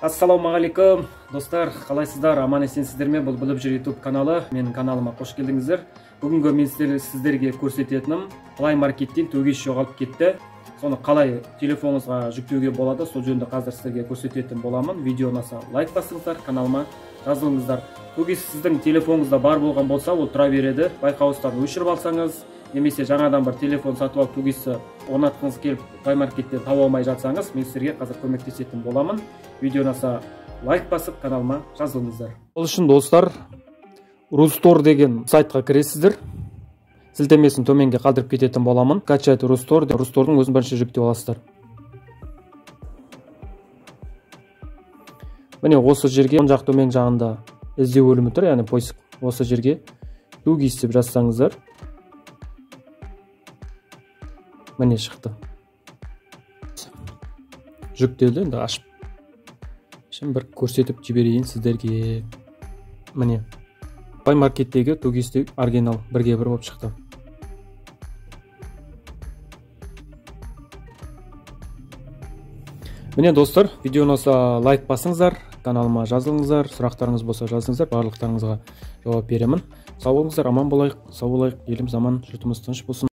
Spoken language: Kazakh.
Ассалаумағалейкум, достар, қалайсыздар? Аман есенсіздер ме? Бұл Біліп жүр YouTube каналы. Менің каналыма қош келдіңіздер. Бүгінгі мен сіздерге көрсететінім Play Market'тен 2GIS жоғалып кетті. Соны қалай телефоныңызға жүктеуге болады, сол жөнінде қазір сіздерге көрсететін боламын. Видео ұнаса лайк басыңыздар, каналыма жазылыңыздар. 2GIS сіздің телефоныңызда бар болған болса, ол тұра береді. Байқауыстарын өшіріп алсаңыз, немесе жаңадан бір телефон сатып алып 2GIS-ті орнатқыңыз келіп Play Market'тен таба алмай жатсаңыз, мен сіздерге қазір көмектесетін боламын. Видео ұнаса лайк басып, каналыма жазылыңыздар. Ол үшін достар, RuStore деген сайтқа кіресіздер. Сілтемесін төменге қалдырып кететін боламын. Качать RuStore, RuStore'дың өзін бірінші жүктеп аласыздар. Міне осы жерге, оң жақ төмен жағында іздеу бөлімі тұр, яғни поиск. Осы жерге 2GIS деп жазсаңыздар, міне шықты. Жүктелді, енді ашып şimdi бір көрсетіп жіберейін сіздерге. Міне Play Market'тегі 2GIS оригинал бірге бір болып шықты. Міне достар, видео ұнаса лайк басыңыздар, каналыма жазылыңыздар, сұрақтарыңыз болса жазыңыздар, барлықтарыңызға жауап беремін. Сау болыңыздар, аман болайық, сау болайық, еліміз аман, жұртымыз тыныш болсын.